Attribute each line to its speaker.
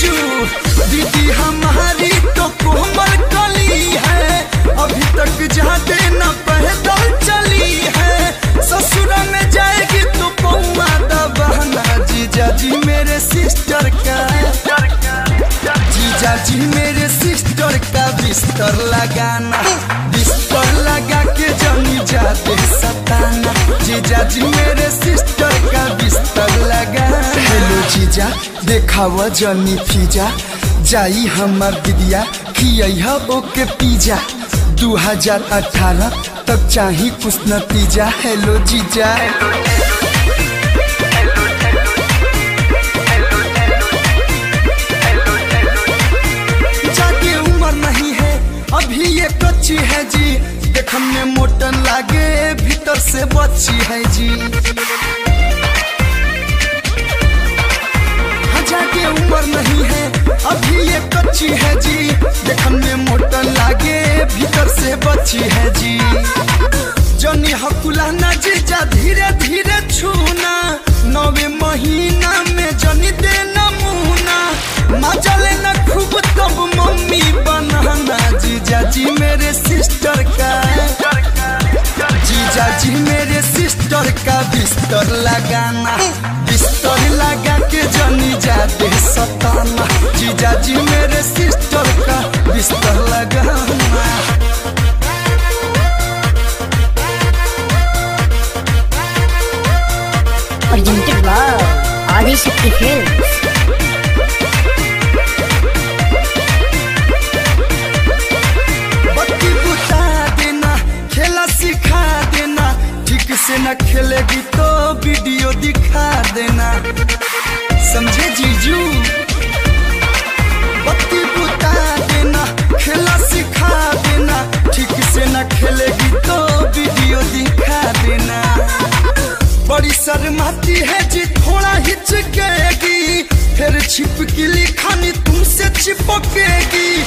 Speaker 1: जीजू। दीदी हमारी तो कोमल कली है, अभी तक जाते न पैदल चली है। ससुर में जाएगी तो पौआ दबाना जीजा जी मेरे सिस्टर का, जीजा जी मेरे सिस्टर का बिस्तर लगाना, बिस्तर लगा के जमी जाते सताना। जीजा जी मेरे सिस्टर का बिस्तर लगाना। हेलो जीजा देखावा जनी फीजा, जाई हमार दीदिया खियई ओके पिज्जा। 2018 तक चाही कुछ नतीजा। हेलो जीजा। जाके उम्र नहीं है अभी ये कच्ची है जी, देखने में मोटन लागे भीतर से बच्ची है जी। जाके उम्र नहीं है अभी ये कच्ची है जी, देखने में मोटन लागे भीतर से बच्ची है जी। जनी हकुला ना जीजा धीरे धीरे छूना, 9वें महीना में जनी देना मुना। मजा लेना खूब तब मम्मी बनाना जीजा जी मेरे सिस्टर का, जीजा जी मेरे सिस्टर का बिस्तर लगाना, बिस्तर लगा के जनी जाते सताना। जीजा जी मेरे सिस्टर का बिस्तर लगाना।
Speaker 2: Presented by Adishakti Films.
Speaker 1: बत्ती बुता देना खेला सिखा देना, ठीक से न खेलेगी तो वीडियो दिखा देना, समझे जीजू। बत्ती बुता देना खेला सिखा देना, ठीक से न खेलेगी तो वीडियो दिखा देना। बड़ी शर्माती है जी थोड़ा हिचकेगी, फिर छिपकली खानी तुमसे चिपकेगी।